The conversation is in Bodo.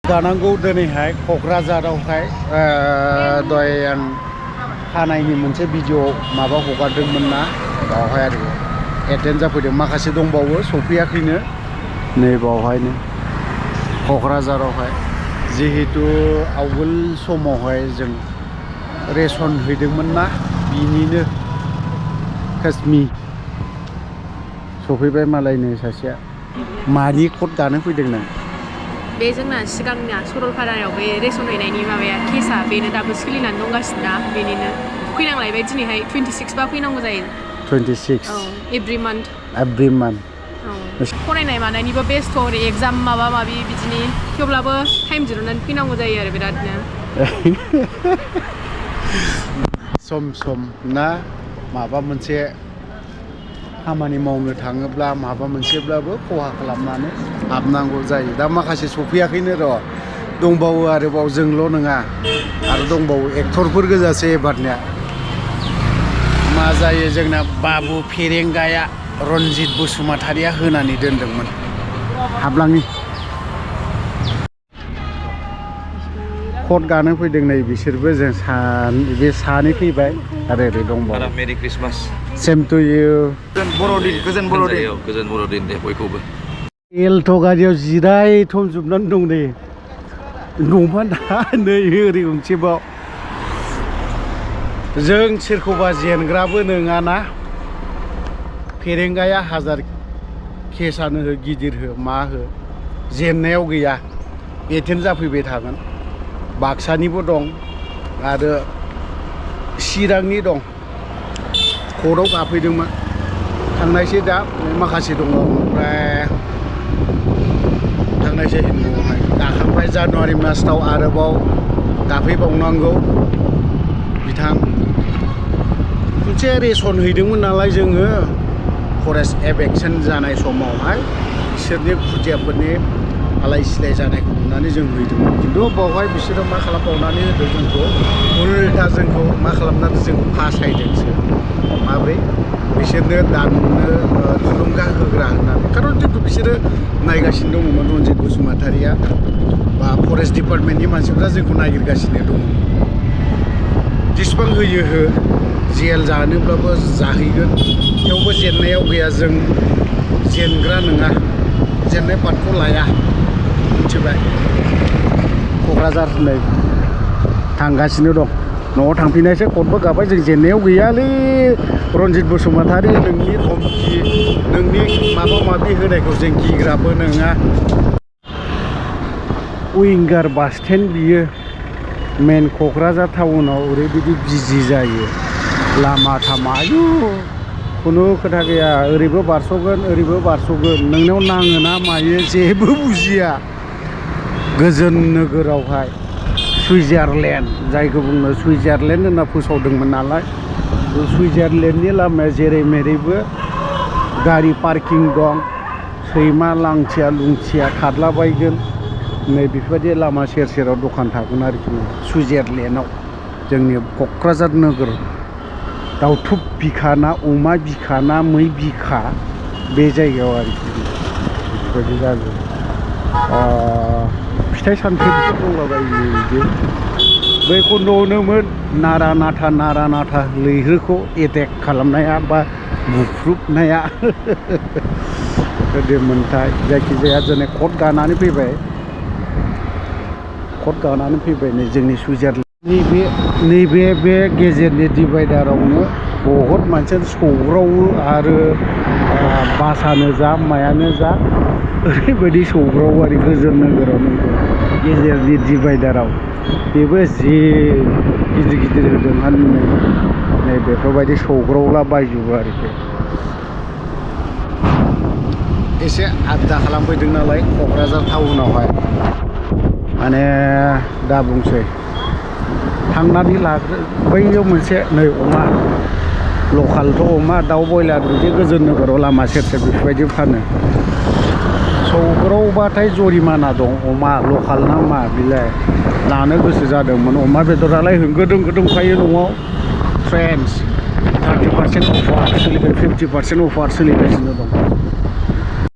जानांगौ दिनैहाय क'क्राझारावहाय दहाय आं खानायनि मोनसे भिडिअ माबा हगारदोंमोन ना बावहाय आरो एटेन्ड जाफैदों माखासे दंबावो सफैयाखैनो नै बावहायनो क'क्राझारावहाय जिहेतु आवगोल समावहाय जों रेसन हैदोंमोन ना बिनिनो काश्मी सफैबाय मालायनो सासेया मानि कट दानो फैदों नों बे जोंना सिगांनिया सरलपारायाव बे रेसन हैनायनि माबाया केसा बेनो दाबो सोलिनानै दंगासिनो ना बेनिनो फैनांलायबाय दिनैहाय 26 बा फैनांगौ जायो 26 औ एभ्रि मान्थ औ फरायनाय मानायनिबो बेस्थ ओरै एग्जाम माबा माबि बिदिनि थेवब्लाबो टाइम दिरुननानै फैनांगौ जायो आरो बिरादनो सम सम ना माबा मोनसे खामानि मावनो थाङोब्ला माबा मोनसेब्लाबो खहा खालामनानै हाबनांगौ जायो दा माखासे सफैयाखैनो र' दंबावो आरोबाव जोंल' नङा आरो दंबावो एक्टरफोर गोजासो एबारनिया मा जायो जोंना बाबु फेरेंगाया रनजित बसुमतारिया होनानै दोनदोंमोन हाबलाङि कट गानो फैदों नै बिसोरबो जों बे सानै फैबाय आरो ओरै दंबावो मेरि क्रिसमास सेम टु इउ गोजोन बर'दिन दे बयखौबो एल्ट' गारियाव जिरायथ'जोबनानै दं नै न'मा दा नै ओरै गंसेबाव जों सोरखौबा जेनग्राबो नङाना फेरेंगाया हाजार केसानो हो गिदिर हो मा हो जेननायाव गैया एटेन्ड जाफैबाय थागोन बाक्सानिबो दं आरो चिरांनि दं कर्टआव गाफैदोंमोन थांनायसै दा माखासे दङ ओमफ्राय थांनायसै हिन्दुआवहाय गाखांबाय जानुवारि मासाव आरोबाव गाफैबावनांगौ बिथां मोनसे रेसन हैदोंमोन नालाय जोङो फरेस्ट एभेक्सन जानाय समावहाय बिसोरनि खुदियाफोरनि आलाय सिलाय जानायखौ नुनानै जों हैदोंमोन खिन्थु बावहाय बिसोरो मा खालामबावनानै होदों जोंखौ उल्टा जोंखौ मा खालामनानै जोंखौ फासायदोंसो माब्रै बिसोरनो दाननो थुलुंगा होग्रा होननानै खारन जोंखौ बिसोरो नायगासिनो दङमोन रनजित बसुमतारिया बा फरेस्ट डिपार्टमेन्टनि मानसिफ्रा जोंखौ नागिरगासिनो दङ जेसेबां होयो हो जेल जानोब्लाबो जाहैगोन थेवबो जेननायाव गैया जों जेनग्रा नङा जेननाय पार्टखौ लाया मिथिबाय क'क्राझार होननाय थांगासिनो दं न'आव थांफिननायसो कटबो गाबाय जों जेननायाव गैयालै रनजित बसुमतारि नोंनि धमकि नोंनि माबा माबि होनायखौ जों गिग्राबो नङा उइंगार बास स्टेन्ड बियो मेन क'क्राझार टाउनाव ओरैबायदि बिजि जायो लामा थामा आयु खुनु खोथा गैया ओरैबो बारस'गोन ओरैबो बारस'गोन नोंनाव नाङो ना मायो जेबो बुजिया गोजोन नोगोरावहाय सुइजारलेण्ड जायखौ बुङो सुइजारलेण्ड होनना फोसावदोंमोन नालाय सुइजारलेण्डनि लामाया जेरै मेरैबो गारि पार्किं दं सैमा लांथिया लुंथिया खारलाबायगोन नै बेफोरबायदि लामा सेर सेराव दखान थागोन आरोखि सुइजारलेण्डआव जोंनि क'क्राझार नोगोर दाउथुब बिखा ना अमा बिखा ना मै बिखा बे जायगायाव आरोखि बेफोरबायदि जागोन फिथाइ सामथाइफोर दंलाबायो बिदि बैखौ नुनोमोन नारा नाथा लैहोरखौ एटेक खालामनाया बा बुख्रुबनाया गोदोमोनथाय जायखिजाया जोंनि कट गानानै फैबाय नै जोंनि सुइजारलेण्ड नैबे बे गेजेरनि डिभाइडारावनो बहुद मानसियानो सौग्रावो आरो बासानो जा मायानो जा ओरैबायदि सौग्रावो आरो गोजोन नोगोराव गेजेरनि डिभाइडाराव बेबो जि गिदिर गिदिर होदों नै बेफोरबायदि सौग्रावला बायजोबो आरोखि एसे आद्दा खालामफैदों नालाय क'क्राझार टाउनावहाय माने दा बुंसै थांनानै लाग्रो बैयाव मोनसे नै अमा लकेलथ' अमा दाउ बयलार बिदि गोजोन नोगोराव लामा सेर सेर बेफोरबायदि फानो सौग्रावबाथाय जरिमाना दं अमा लकेल ना मा बिलाय लानो गोसो जादोंमोन अमा बेदरालाय होंगो दोंगो दंखायो न'आव फ्रेन्ड्स 30% अफार सोलिबाय 50% अफार सोलिगासिनो दं